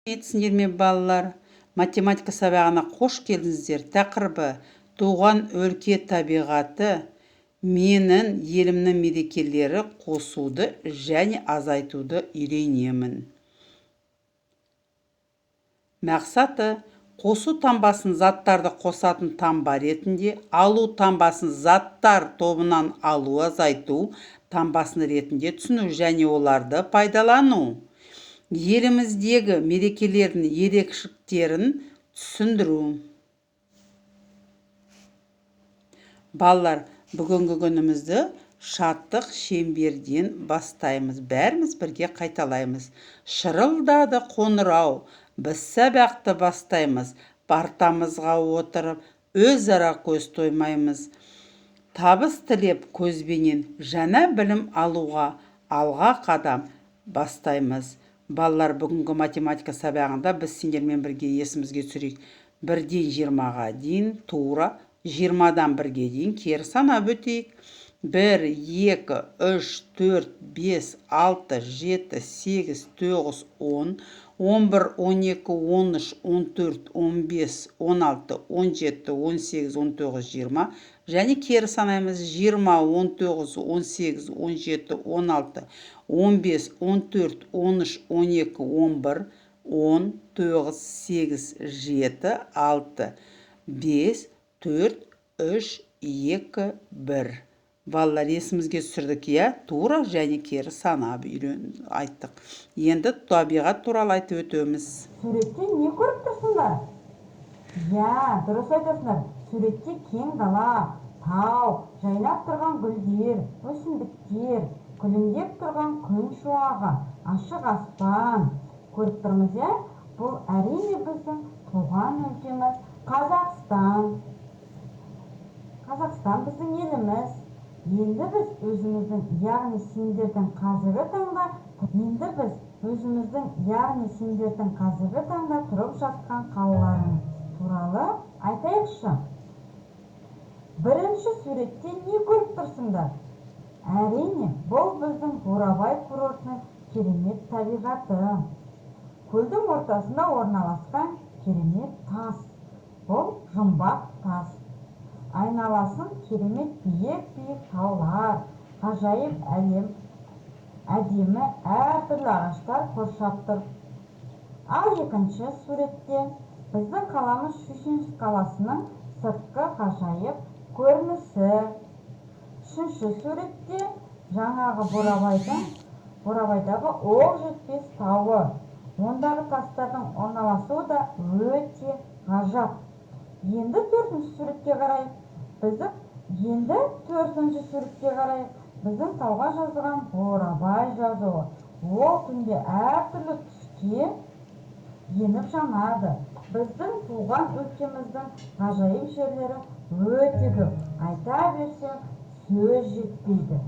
Сәлеметсіңдер ме, балалар! Математика сабағына қош келдіңіздер. Тақырыбы: туған өлке табиғаты, менің елімнің мерекелері, қосуды және азайтуды үйренемін. Мақсаты: қосу таңбасын заттарды қосатын таңба ретінде, алу таңбасын заттар тобынан алу, азайту таңбасын ретінде түсіну және оларды пайдалану. Еліміздегі мерекелердің ерекшеліктерін түсіндіру. Балалар, бүгінгі күнімізді шаттық шеңберден бастаймыз. Бәріміз бірге қайталаймыз. Шырылдады қоңырау, біз сабақты бастаймыз. Партамызға отырып, өзара көз тоймаймыз. Табыс тілеп көзбенен, жаңа білім алуға алға қадам бастаймыз. Балалар, бүгінгі математика сабағында біз сендермен бірге есімізге түсірейік. 1-ден 20-ға дейін тура, 20-дан 1-ге дейін кері санап өтейік. 1, 2, 3, 4, 5, 6, 7, 8, 9, 10, 11, 12, 13, 14, 15, 16, 17, 18, 19, 20 және кері санаймыз. 20, 19, 18, 17, 16, 15, 14, 13, 12, 11, 10, 9, 8, 7, 6, 5, 4, 3, 2, 1. Балалар, есімізге түсірдік, иә, тура және кері санап үйрен айттық. Енді табиғат туралы айтып өтеміз. Суретте не көріп тұрсыңдар? Иә, дұрыс айтасыңдар. Суретте кең дала, тау, жайнап тұрған гүлдер, өсімдіктер, күлімдеп тұрған күн шуағы, ашық аспан көріп тұрмыз, иә? Бұл, әрине, біздің туған өлкеміз Қазақстан. Қазақстан біздің еліміз. Енді біз өзіміздің, яғни сендердің қазіргі таңда, енді біз өзіміздің, яғни сендердің қазіргі таңда тұрып жатқан қалаларың туралы айтайықшы. Бірінші суретте не көріп тұрсыңдар? Әрине, бұл біздің Бурабай курортының керемет табиғаты. Көлдің ортасында орналасқан керемет тас. Бұл жұмбақ тас. Айналасын керемет биік-биік таулар, ғажайып әлем, әдемі әртүрлі ағаштар қоршап тұр. Ал екінші суретте біздің қаламыз Щучинск қаласының сыртқы ғажайып көрінісі. Үшінші суретте жаңағы Бурабайдағы Оқ жетпес тауы. Ондағы тастардың орналасуы да өте ғажап. Енді төртінші суретке қарайық. Енді төртінші суретке қарайық. Біздің тауға жазылған Бурабай жазуы. Ол түнде әртүрлі түске еніп жанады. Біздің туған өлкеміздің ғажайып жерлері өте көп. Айта берсең, сөз жетпейді.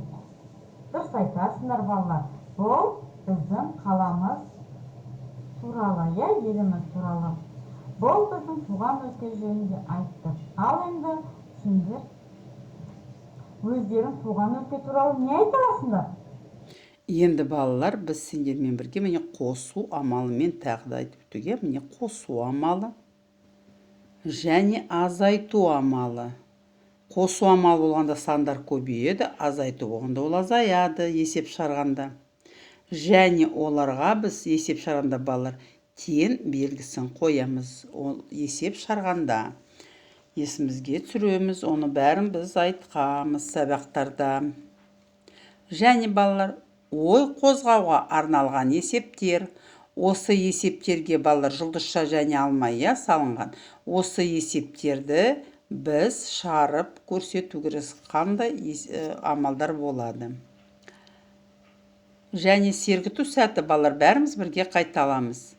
Дұрыс айтасыңдар, балалар. Бұл біздің қаламыз туралы, иә, еліміз туралы. Бұл біздің туған өлке жөнінде айттық. Ал енді сендер өздерің туған өлке туралы не айта аласыңдар? Енді, балалар, біз сендермен бірге, міне, қосу амалымен тағы да айтып өтуге, міне, қосу амалы және азайту амалы. Қосу амалы болғанда сандар көбейеді, азайту болғанда ол азаяды есеп шығарғанда. Және оларға біз есеп шығарғанда, балалар, тең белгісін қоямыз. Ол есеп шығарғанда есімізге түсіреміз, оны бәрін біз айтқанбыз сабақтарда. Және, балалар, ой қозғауға арналған есептер. Осы есептерге, балалар, жұлдызша және алма, иә, салынған. Осы есептерді біз шығарып көрсету керек, қандай амалдар болады. Және сергіту сәті, балалар, бәріміз бірге қайталамыз.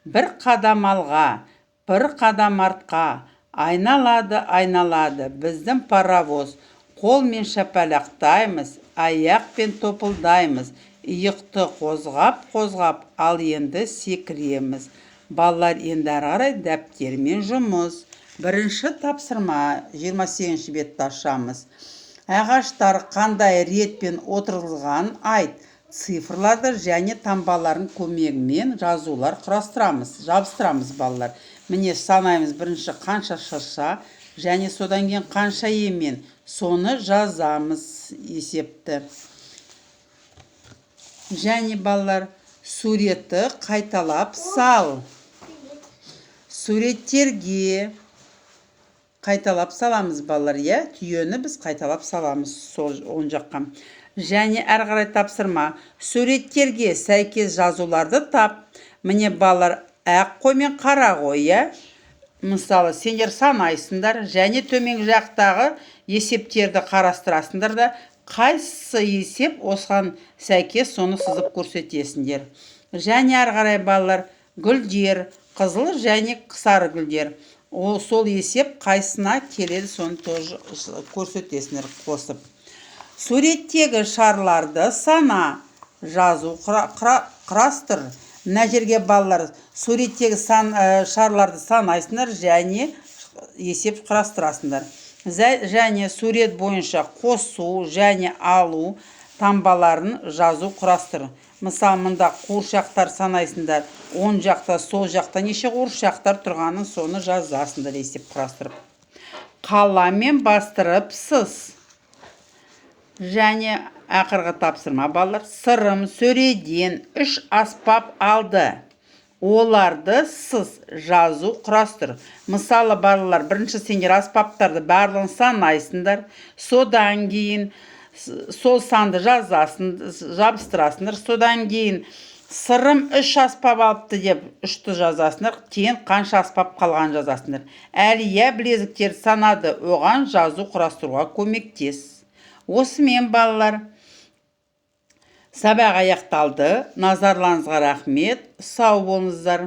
Бір қадам алға, бір қадам артқа, айналады, айналады біздің паровоз. Қолмен шапалақтаймыз, аяқпен топылдаймыз, иықты қозғап-қозғап, ал енді секіреміз. Балалар, енді әрі қарай дәптермен жұмыс. Бірінші тапсырма, 28 бетті ашамыз. Ағаштар қандай ретпен отырғызылғанын айт. Цифрларды және таңбалардың көмегімен жазулар құрастырамыз, жабыстырамыз, балалар. Міне, санаймыз: бірінші қанша шырша және содан кейін қанша емен, соны жазамыз есепті. Және, балалар, суретті қайталап сал. Суреттерге қайталап саламыз, балалар, иә. Түйені біз қайталап саламыз сол оң жаққа. Және әрі қарай тапсырма: суреттерге сәйкес жазуларды тап. Міне, балалар, ақ қой мен қара қой, иә. Мысалы, сендер санайсыңдар және төменгі жақтағы есептерді қарастырасыңдар да, қайсысы есеп осыған сәйкес, соны сызып көрсетесіңдер. Және әрі қарай, балалар, гүлдер, қызыл және сары гүлдер, ол сол есеп қайсына келеді, соны тоже көрсетесіңдер қосып. Суреттегі шарларды сана, жазу құрастыр. Мына жерге, балалар, суреттегі сан, шарларды санайсыңдар және есеп құрастырасыңдар. Және сурет бойынша қосу және алу таңбаларын жазу құрастыр. Мысалы, мында қуыршақтар санайсыңдар: оң жақта, сол жақта неше қуыршақтар тұрғанын, соны жазасыңдар есеп құрастырып. Қаламмен бастырып сыз. Және ақырғы тапсырма, балалар: Сырым сөреден үш аспап алды, оларды сыз, жазу құрастыр. Мысалы, балалар, бірінші сендер аспаптарды барлығын санайсыңдар, содан кейін сол санды жазасың, жабыстырасыңдар. Содан кейін Сырым үш аспап алыпты деп үшті жазасыңдар, кейін қанша аспап қалғанын жазасыңдар. Әлия білезіктерді санады, оған жазу құрастыруға көмектес. Осымен, балалар, сабақ аяқталды. Назарларыңызға рахмет, сау болыңыздар.